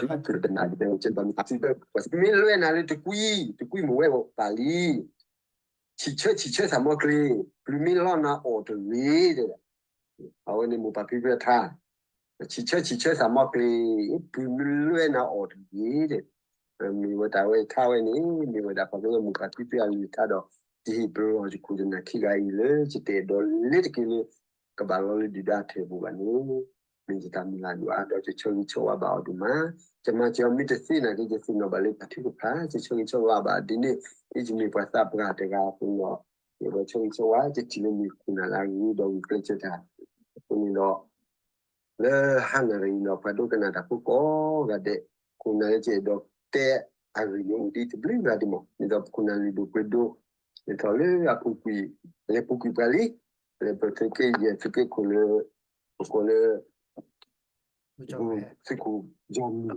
ရံးအဂီၢ် အထံ ဘၣ်တခါဒီး မ့ၢ်လွဲနၤလၢတကွံ, တကွံမ့ၢ်ဝဲပာ်လံ, ဆံးဆၢဆံးဆၢသးမီကျ့, ပျုၤမ့ၢ်လီၢ်နၤအီၣ်တဂ့ၤ, အဝဲန့ၣ်မိၢ်ပၢ်ဖံဖုအထါ, ဆံးဆၢဆံးဆၢသးမီကျ့, ပျုၤမ့ၢ်လီၢ်နၤအီၣ်တဂ့ၤ, မ့ၢ်ဝဲတၢ်ဝဲထါဝဲန့ၣ် မ့ၢ်ဝဲဒၣ်ပှၤကညီမိၢ်ပၢ်ဖံဖုအဂ့ၢ်အထါဒီး ယဟ့ၣ်ပလီၢ်ယခိၣ်ယနၢ်ခံဂၤအံၤလၢ ယတအဲၣ်ဒိးလဲၤတက့ၢ်လၢ ကဘၣ်လီၤလၢဒုၣ်ဒါအထၢၣ်ပူၤဘၣ်န့ၣ်, မ့ၢ်ယတၢ်မုၢ်လၢ်ဒိၣ်အါဒီး ယဆၢဂ့ၤဆၢဝါဘၣ်အီၤဒိၣ်မး, ယမၤစၢၤအီၤမ့ၢ်တသ့နာ်က့ ယသ့ၣ်နီၣ်ဘၣ်လၢတၢ်ထုကဖၣ်, ယဆၢဂ့ၤဆၢဝါဘၣ်ဒ်န့ၣ်, ယမ့ၢ်ပှၤသးပှၢ်တဂၤအဃိဒီး ယအဲၣ်ဒိးဆၢဂ့ၤဆၢဝါ ယထံၣ်လၢမ့ၢ်ခိၣ်နၢ်လၢအဂ့ၤဒီးဂုာ်ကျဲးစၢးတၢ်, အဃိန့ၣ်ဒီး လၢဟါနၣ်ရံၣ်အံၤဒီး ပှၤဒိကနၣ်တၢ်ဖိကိးဂၤဒဲး, ခိၣ်နၢ်လၢယအဲၣ်ဒိးတဲအဂ့ၢ်န့ၣ် အိၣ်ဒံးတဘျုးဂၤဒံးမး, ဒ်သိးပခိၣ်နၢ်လုၢ်ဒိၣ်ပှ့ၤဒိၣ်, ဒ်သိးလၢအပူၤကွံာ်, လဲၤပူၤကွံာ်ပှၤလံ, လၢပသုးက့ယဲၢ်သုးက့ခိၣ်လၢ ပကိးလၢ သုးခိၣ်ကၠီမုၢ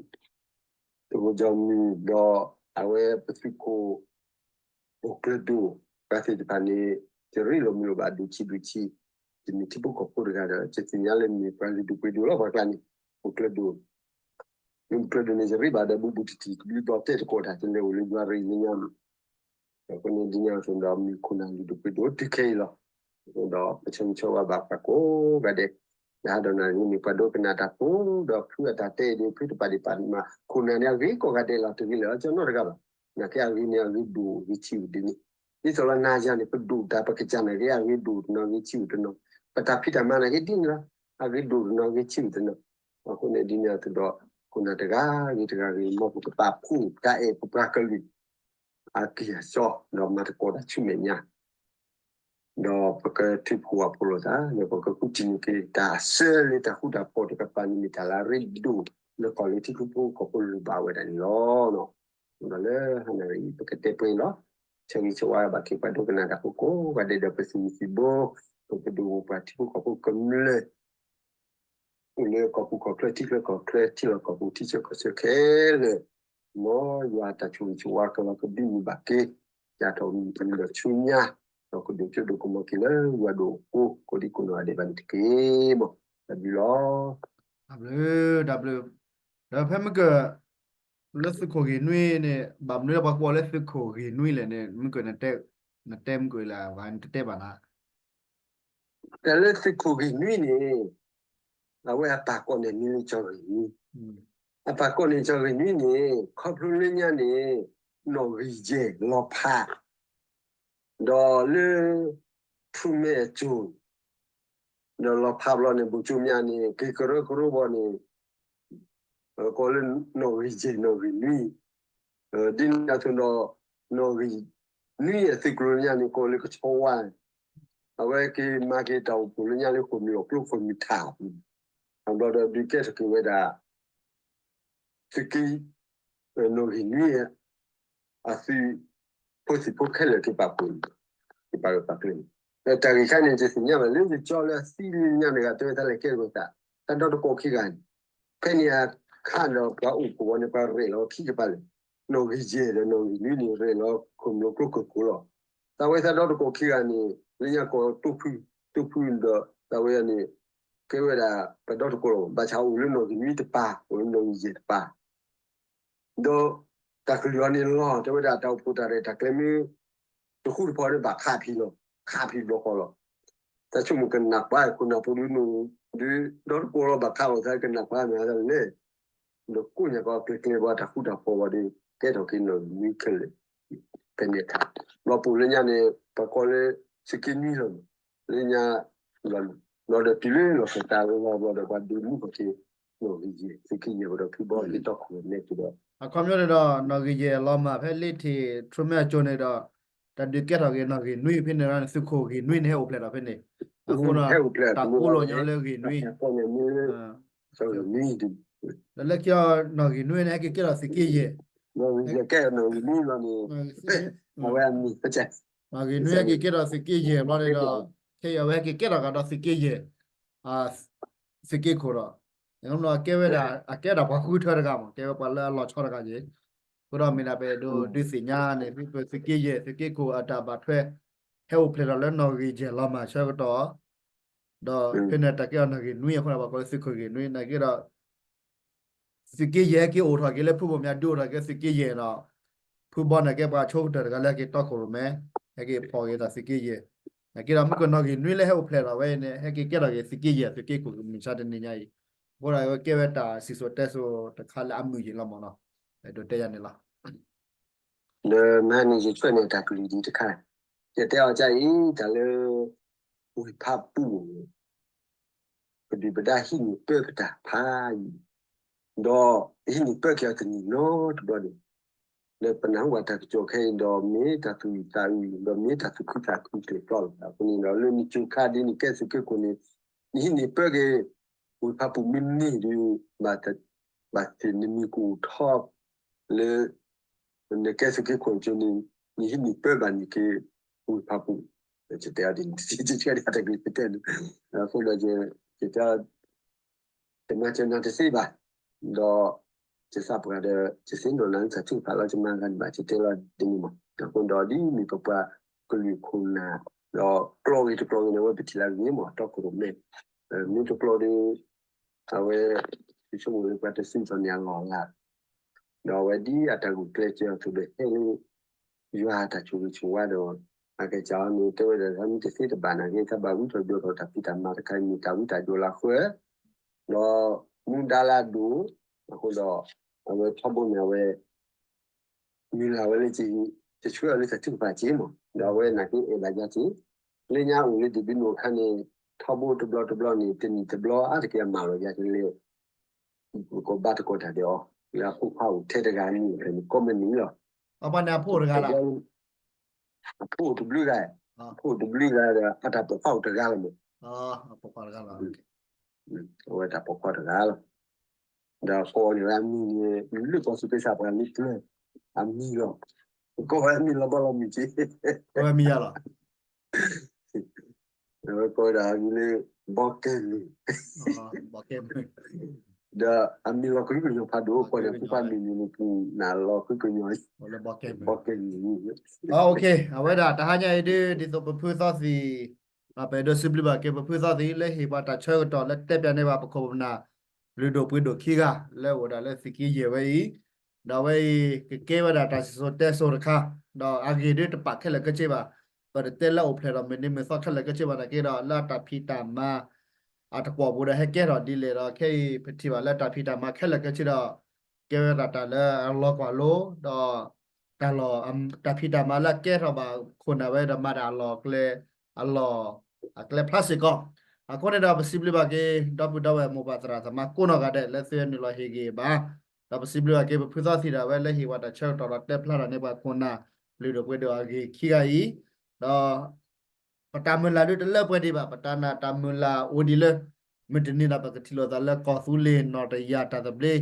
်, သုးခိၣ်ကၠီမုၢ်ဒီး အဝဲပသုးခိၣ် ပှၤကျၢၢ်ဒိၣ်, ပှၤသ့ၣ်တဖၣ်န့ၣ် ယရ့လိာ်မုာ်လိာ်ဘၣ်ဒိၣ်ဆံးဒိၣ်ဆံး, ယမ့ၢ်ထံဖိကီၢ်ဖိတဂၤဒီး ယသ့ၣ်ညါလၢမ့ၢ်ပှၤလုၢ်ဒိၣ်ပှ့ၤဒိၣ်လီၤ ပှၤကျါန့ၣ်, ပှၤကျၢၢ်ဒိၣ်, မ့ၢ်ပှၤကျၢၢ်ဒိၣ်န့ၣ် ယရ့ဘၣ်ဒီးဘူးဘူးတံၢ်တံၢ် တဘျုးဘျီတဲတကိးတၢ် တလဲၤအိၣ်လၢယွၤရ့လၢညါမး အဃိန့ၣ်ဒ်န့ၣ်အသိးဒီး မ့ၢ်ခိၣ်နၢ်လုၢ်ဒိၣ်ပှ့ၤဒိၣ်တုၤခဲအံၤလီၤ. ဒီးပဆၢဂ့ၤဆၢဝါဘၣ်ပှၤကိးဂၤဒဲး, ဒီးဟါဒီးနၣ်ရံၣ်န့ၣ် ပှၤဒိကနၣ်တၢ်ဖိ ဒီးဖုအတၢ်တဲအံၤဒီး ဖုတပာ်ဒံးပာ်မး ခိၣ်နၢ်န့ၣ်အဂ့ၤကိးဂၤဒဲးလီၤ တဂ့ၤလၢၤအကၠီနီတဂၤဘၣ်. နာ်က့အဂ့ၤန့ၣ် အဂ့ၤဒိၣ်ဂ့ၤဆံးဒ်န့ၣ်, ဒ်သိးလၢနၤယၤန့ၣ် ပဒိၣ်တၢ် ပကစၢ်နာ်က့ အဂ့ၤဒိၣ်တနီၤဂ့ၤဆံးတနီၤ, ပတၢ်ဖံးတၢ်မၤနာ်က့ဒ်န့ၣ်လီၤ, အဂ့ၤဒိၣ်တနီၤဂ့ၤဆံးတနီၤ. အဃိန့ၣ်ဒ်န့ၣ်အသိးဒီး ခိၣ်နၢ်တဂၤဂ့ၤတဂၤဂ့ၤ မ်ပကပာ်ဖှိၣ်တၢ်အဲၣ်ပပှၤကလုာ် အက့ၢ်အစီ ဒီးမၤသကိးတၢ်ဆူမဲာ်ညါ, ဒီးပကထုးဖှိၣ်အဖှိၣ်လိာ်သး ဒီးပကဃုထံၣ်န့ၢ်က့ၤတၢ်အဆၢလၢတၢ်ဃူတၢ်ဖိးတကပၤန့ၣ် မ့ၢ်တၢ်လၢအရ့ဒိၣ်လၢကီၢ်လၢထံဖိကီၢ်ဖိလိၣ်ဘၣ်ဝဲဒၣ်န့ၣ်လီၤ. ဒီးလၢဟါနၣ်ရံၣ်အံၤ ပကတဲပှဲၤလီၤ. ဆၢဂ့ၤဆၢဝါဘၣ်က့ၤပှၤဒိကနၣ်တၢ်ဖိကိးဂၤဒဲးဒီး ပသုးမုၢ်သံၣ်ဘိ ပပဒိၣ်ပပှၢ်ထံဖိကီၢ်ဖိကမျၢၢ် အိၣ်လၢကီၢ်ပူၤကီၢ်ချၢ ထံချၢကီၢ်ချၢ ထံလီၢ်ကီၢ်ပူၤ ထံဆၢကီၢ်ဆၢခဲလၢာ်, မ်ယွၤတၢ်ဆိၣ်ဂ့ၤဆိၣ်ဝါကလီၤကဘံၣ်မုာ်ဘၣ်က့ၤ ယၤထီၣ်မုၢ်တနံၤဒီးဆူညါ, ဒီးကဒိၣ်စိဒိၣ်ကမီၤက့ၤလၢယွၤဒိၣ်အဃိ ကိးဒံကိးနီၢ်ဂၤဒဲးဘၣ်န့ၣ်တက့ၢ်. တၢ်ဘျုးလီၤ. တၢ်ဘျုး, တၢ်ဘျုး, ဒီးဖဲမုၢ်ကၢၢ် လၢသုးခိၣ်ဂ့ၢ်နွံန့ၣ် ဘၣ်မနုၤလၢပှၤကိးလၢသုးခိၣ်ဂ့ၢ်နွံလဲၣ်န့ၣ် မုၢ်ကၢၢ် နတဲမုၢ်ကၢၢ်လၢ နတတဲဘၣ်နၤ တၢ်လၢသုးခိၣ်ဂ့ၢ်နွံန့ၣ် အဝဲအပၢ်ကိးန့ၣ်မ့ၢ်လၢကၠီဂ့ၢ်နွံ, အပၢ်ကိးန့ၣ်ကၠီဂ့ၢ်နွံန့ၣ် ခီဖျိလၢညါန့ၣ် နီၣ်ဂံၢ်ယဲၢ်လီၤဖး ဒီးလၢ ထူမဲအစိၤ ဒီးလီၤဖးဘျီန့ၣ် ဘူးကၠိမၠါန့ၣ် က့ၤကရၢကရိဘီန့ၣ် ကိးလၢနီၣ်ဂံၢ်ယဲၢ်နီၣ်ဂံၢ်နွံ, ဒ်န့ၣ်အသိးဒီး နီၣ်ဂံၢ်နွံအသုးကျိၤလၢညါန့ၣ် ကိးလၢကဆီဝါ, အဝဲက့ၤမၤက့ၤတၢ်အိၣ်ဖှိၣ်လၢညါလၢဃိာ်မုၢ်အီၣ်ကျိဃိာ်မုၢ်ထး, အဘျီဒီးဒုးကဲထီၣ်က့ၤဝဲဒၣ် သုးက့ နီၣ်ဂံၢ်နွံ အသုး ဖိသံၣ်ဖိခဲလၢာ်က့ၤပာ်ဖှိၣ်န့ၣ် က့ၤပာ်ဂၢၢ်ပာ်ကျၢၤန့ၣ်, တၢ်ဂ့ၢ်ခါန့ၣ် ယသ့ၣ်ညါဘၣ်လၢယကၠီလၢအသံလၢညါတဂၤ တဲဝဲသးလဲၤကဲထီၣ်သး သးဒီတကိးခံဂၤန့ၣ်, ဖဲန့ၣ်အခါဒီးပှၤအိၣ်ကဝီၤန့ၣ် ပှၤရဲၣ်လီၤခံကပၤလၢာ်, နီၣ်ဂံၢ်ယဲၢ်ဒီးနီၣ်ဂံၢ်နွံန့ၣ် ရဲၣ်လီၤဃိာ်မုၢ်အီၣ်ကျိဃိာ်ခိာ်လီၤ. သးဝဲသးဒီတကိးခံဂၤန့ၣ် လၢညါကိးတိၢ်ဖု, တိၢ်ဖုဒီး သးဝဲန့ၣ် ကဲဝဲဒၣ်ပဒီတကိးလီၤ, ဘၣ်ဆၣ်အိၣ်လၢနီၣ်ဂံၢ်နွံတပၤ အိၣ်လၢနီၣ်ဂံၢ်ယဲၢ်တပၤ ဒီးတၢ်ကလုၢ်အီၤန့ၣ်လီၤ တဲဝဲဒၣ်တၢ်အိၣ်ဖှိၣ်တၢ်ရဲၣ်တၢ်ကျဲၤမ့ၢ် တဃူတဖိးဒီးဘၣ်ခးဖံးလီၤ, ခးဖံးဘျီဃီလီၤ. တၢ်ဆိကမိၣ်ကနၣ်ပှၤခိၣ်နၢ်ဖိဒုးနုာ် ဒုးဒီတကိးလီၤဘၣ်ခးလီၤသးကနၣ်ပှၤမ့ၢ်သးလဲၣ်, ဒီးကိးညါကီးကျဲၤကျဲၤဘၣ်တၢ်ဃူတၢ်ဖိးဘၣ်ဒီး ကဲထီၣ်က့ၤနီၣ်ဂံၢ်နွံခဲလၢာ်, ဖဲန့ၣ်အခါ ဘျီပအိၣ်လၢညါန့ၣ် ပှၤကိးလၢ သုးက့နွံလီၤ, လၢညါ ဘျီ ဘျီဒီးတုၤလၢလီၤစၢၤတၢ်အလီၢ်ဘျီဒီး ပှၤဒုးမုၢ်က့ၤ နီၣ်ဂံၢ်ယဲၢ် သုးက့ယဲၢ်ဘျီဒီး ဖုဘီက့ၤတီခိၣ်မဲာ်က့ၤဒီး အခီပညီန့ၣ်ဒီး နီၣ်ဂံၢ်ယဲၢ်အလီၤမၢ် ဖဲလ့ထံးထြမ့ၢ်အကၠိန့ၣ်ဒီး တၢ်ဒုးကဲထီၣ်က့ၤနီၣ်ဂံၢ်နွံဖဲန့ၣ် သုးခိၣ်ဂံၢ်နွံန့ၣ် ဟဲအိၣ်ဖျဲၣ်ထီၣ်ဖဲန့ၣ် အဃိဒီး တၢ်ကိးလီၤညီလၢဂံၢ်နွံ ဒီးလၢခံအီၤ နီၣ်ဂံၢ်နွံန့ၣ် ဟဲက့ၤကဲထီၣ်သုးက့ယဲၢ် နီၣ်ဂံၢ်နွံလီၤန့ၣ် အဝဲအမံၤ နီၣ်ဂံၢ်နွံဟဲက့ၤကဲထီၣ်သုးက့ယဲၢ်ဘျီန့ၣ်ဒီး ခဲအံၤအဝဲဟဲက့ၤကဲထီၣ်ကဒီးသုးက့ယဲၢ် သုးက့ခိၣ်ဒီး ကဲဝဲဒၣ် အကဲဒၣ်ပှၤဃုထၢတဂၤမး ကဲဝဲပှၤလၢအလီၤဆီတဂၤက့ၤ အဃိဒီးမ့ၢ်ဒၣ်ပအဲၣ်ဒိးဒုးသ့ၣ်ညါန့ၣ် သုးက့ယဲၢ် သုးက့ခိၣ်အတၢ်ဘၣ်ထွဲ ဟဲအိၣ်ဖျဲၣ်ထီၣ်လၢနီၣ်ဂံၢ်ယဲၢ်လီၤမၢ်ဆၢကတီၢ် ဒီးဖဲန့ၣ်တၢ်ကဲအီၤနီၣ်ဂံၢ်နွံအဃိဒီး ပှၤကိးလၢသုးခိၣ်ဂံၢ်နွံ နာ်က့ဒီး သုးက့ယဲၢ်ဟဲက့ၤအိၣ်ထီၣ်က့ၤလၢဖုဘိၣ်မၠးဒုးအိၣ်ထီၣ်က့ၤသုးက့ယဲၢ်ဒီး ဖုဘီန့ၣ်ကဲပှၤဆိကတၢၢ်တဂၤလၢဟဲက့ၤတီခိၣ်ရိၣ်မဲ ဟဲက့ၤဖီၣ်က့ၤတၢ်သုးက့ယဲၢ် နာ်က့ဒီး မုၢ်ကနီၣ်ဂံၢ်နွံလၢဟဲအိၣ်ဖျဲၣ်ထီၣ်ဝဲအံၤန့ၣ် ဟဲက့ၤကဲထီၣ်က့ၤသုးက့ယဲၢ် သုးက့ခိၣ်မုၢ်ဆါတနံၤညါအံၤ အဃိဒီးကဲဝဲတၢ်စံၣ်စိၤတဲစိၤတခါလၢအမုာ်ယံၤလီၤမးနီၤ အဲၣ်ဒိးတဲယၤန့ၣ်လီၤ ဒီးမဟါန့ၣ်ယဆှၢန့ၢ်တၢ်ကလုၢ်ဒ်တခါ ယတဲအီၤကအံၤ တၢ်လၢ ဝ့ၢ်ဖးပူၤ ပဒုၣ်ပဒါဟံးန့ၢ်ပၢကတၢၢ်ဖးယံၤ ဒီးဟံးန့ၢ်ပၢက့ၤအီၤတနံၤနီတဘျီန့ၣ် လၢပနၢ်ဟူဘၣ်တၢ်ကစီၣ်ခဲအံၤဒီး မ့ၢ်တၢ်သူၣ်အုးသးအုး ဒီးမ့ၢ်တၢ်သူၣ်ခုသးခုတကျီလီၤ. အဃိန့ၣ်ဒီး လၢနကၠိခါဒ်နကဲသုးက့ခိၣ်န့ၣ် နဟံးန့ၢ်ပၢက့ၤ ဝ့ၢ်ဖးပူၤမ့ၢ်န့ၢ်ဒီး ဘၣ်သ့ၣ်နမံၤကအိၣ်ထီၣ်လၢ နကဲသုးက့ခိၣ်ကၠိန့ၣ် နဟံးန့ၢ်ပၢဘၣ်န့ၣ်က့ၤ ဝ့ၢ်ဖးပူၤ ယတဲအီၤဒ်န့ၣ် ယတဲအီၤဒ်တၢ်ကလုၢ်တဲန့ၣ် အဃိဒီး ယတဲအီၤ တမၤစၢၤနၤတသ့ဘၣ်, ဒီး ယသးပှၢ်ဒီး ယသ့ၣ်နီၣ်နၤလၢတၢ်ထုကဖၣ်လီၤ ယမၤဂၤဒံးဘၣ် ယတဲလီၤဒ်န့ၣ်မး, အဃိဒီးဒ်မ့ၢ်ပပှၤကလုာ်ခိၣ်နၢ် ဒီးကျိဂ့ၤတကျိဂ့ၤန့ၣ် အဝဲပထံၣ်လၢအဂ့ၤမး တီခိၣ်ရိၣ်မဲ မ့ၢ်တကျိဒီး အဝဲ ယဆိကမိၣ်လၢပှၤတသ့ၣ်နီၣ်န့ၣ်အလီၢ်အလၤ ဒီးအဝဲဒ်အတၢ်ဂုာ်ကျဲးစၢးအသိးဒီးဟဲလၢ ယွၤအတၢ်ဆိၣ်ဂ့ၤဆိၣ်ဝါဒီး အကစၢ်အီၤန့ၣ် တဲဝဲဒၣ် မ့ၢ်တသ့တဘၣ်နာ်က့ တၢ်ဘၣ်ဝံထီၣ်ဒိၣ်ထီၣ်တၢ်ဖံးတၢ်မၤတခါအံၤ မ့ၢ်တၢ်ဝံတၢ်ဒိၣ်လၢဃၢၤ ဒီးမူဒါလၢအဒိၣ် အဃိဒီး အဝဲထီဘိန့ၣ် အဝဲ မုၢ်လၢ်ဝဲလၢ ယဆှၢအီၤလၢတၢ်ထုကဖၣ်က့မး ဒီးအဝဲနာ်က့အဲၣ်ဘၣ်ယၤက့ လၢညါအိၣ်လၢဒ်ဘံနိၣ်အခါန့ၣ် ထီဘိတဘျီတဘျီန့ၣ် တနံၣ်တဘျီအါတက့ၢ်အမၤလီၤယၤက့လၢ ကဘၣ်တကိးတၢ်ဒီးအီၤ လၢအဖိခွါအိၣ်ထဲတဂၤန့ၣ် ဖဲန့ၣ်ကိးမုၢ်နံၤလီၤ. အပှၤန့ၣ်အဖိအိၣ်တဂၤလီၤ. အဖိအိၣ်တဘျုးဂၤ, အဖိအိၣ်တဘျုးဂၤဒီး အတၢ်ပိာ်ခွါအိၣ်တဂၤလီၤမး. အဝဲတၢ်ပိာ်ခွါတဂၤလီၤ. ဒီးကိးန့ၣ်ဝဲအမံၤန့ၣ် လၢကီၢ်သူးက့စၢ်ပှၤလၢပျၢၤ အမံၤလီၤ. ကိးဝဲအမံၤလီၤဘီလီၤမုၢ်က့ ကိးဝဲမံၤယါလီၤ. အဝဲကိးဝဲဒၣ်အမံၤလၢ ဘီကဲမုၢ်, ဒီးအမံၤလီၤကဟုကညီၤဖးဒိၣ် ကိးန့ၣ် ဖိခွါမံၤမံၤန့ၣ် ပူၤနၢ်လီၤကဟုကညီၤ ဘီကဲမုၢ်, အဝဲဒၣ်တဟါညါအံၤဒ် ဒ်သိးပဖုသီသံၣ် ပအဲၣ်ဒိးစံးဘျုးဘၣ်က့ၤပဖုသီသံၣ် လၢဟ့ၣ်ပှၤတၢ်ဆၢကတီၢ်လၢတဲပၠးန့ၢ်ဘၣ်ပခိၣ်ပနၢ် လုၢ်ဒိၣ်ပှ့ၤဒိၣ်ခံဂၤ လၢအိၣ်ဒၣ်လၢသုးက့ယဲၢ်ဝဲအံၤ, ဒီးအဝဲအံၤ ကကဲဝဲဒၣ်တၢ်စံၣ်စိၤတဲစိၤတခါ, ဒီးအဂ့ၢ်ဒ်တပာ်ခဲလၢာ်ခဲဆ့ဘၣ်, ပတတဲလၢအိၣ်ဖျဲၣ်ထီၣ်မုၢ်နံၤမုၢ်သီခဲလၢာ်ခဲဆ့ဘၣ်နာ်က့ဒီး လၢအတၢ်ဖံးတၢ်မၤ အတကွီၢ်ပူၤဒီးဟဲကဲထီၣ်ဒ်လဲၣ်ဒီး ခဲအံၤပထံၣ်ဘၣ်လၢတၢ်ဖံးတၢ်မၤခဲလၢာ်ခဲဆ့ဒီး ကဲဝဲဒၣ်တၢ်လၢအလီၤကွၢ်လိ ဒီး တၢ်လီၢ် တၢ်ဖံးတၢ်မၤလၢအကဲထီၣ်ဘၣ်ခိၣ်နၢ်ဝဲဒီးမၤတၢ်အလီၢ်အကျဲ အလီၢ်အကျဲဖျါစ့ၢ်ကီး, အဃိန့ၣ်ဒီးပစံးဘျုးဘၣ်က့ၤ ဒီပုၢ်ဒီဝဲၢ်မိၢ်ပၢ်သရၣ်သမါကိးနီၢ်ဂၤဒဲး လၢသုနုာ်လီၤဟ့ၣ်ဂံၢ်ဘါ, ဒီးပစံးဘျုးဘၣ်က့ၤပဖုသီသံၣ်ဒီး အဝဲလၢဟ့ၣ်ပှၤတၢ်ဆၢကတီၢ်ဒီးတဲဖျါထီၣ်န့ၢ်ပှၤခိၣ်နၢ် လုၢ်ဒိၣ်ပှ့ၤဒိၣ်အဂ့ၢ်ခံဂၤအံၤ, ဒီး ပတၢ်မုၢ်လၢ်ဒုးတလၢပှဲၤဒံးဘၣ်, ပတၢ်နာ်တၢ်မုၢ်လၢ်အိၣ်ဒံးလၢ မုၢ်တနံၤဒီးပကထံၣ်လိာ်သးလၢကီၢ်သူလ့ၤနီၣ်တယၢ်တၢ်သဘျ့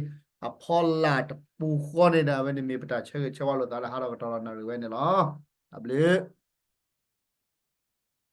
အဖီလာ်တပူၤဃီန့ၣ်ဒီး အဝဲန့ၣ်မ့ၢ်ပတၢ်ဆၢဂ့ၤဆၢဝါလိာ်သးလၢဟးထီၣ်ကတီၢ်ဒီးနၣ်ရံၣ်ဝဲန့ၣ်လီၤ. တၢ်ဘျုး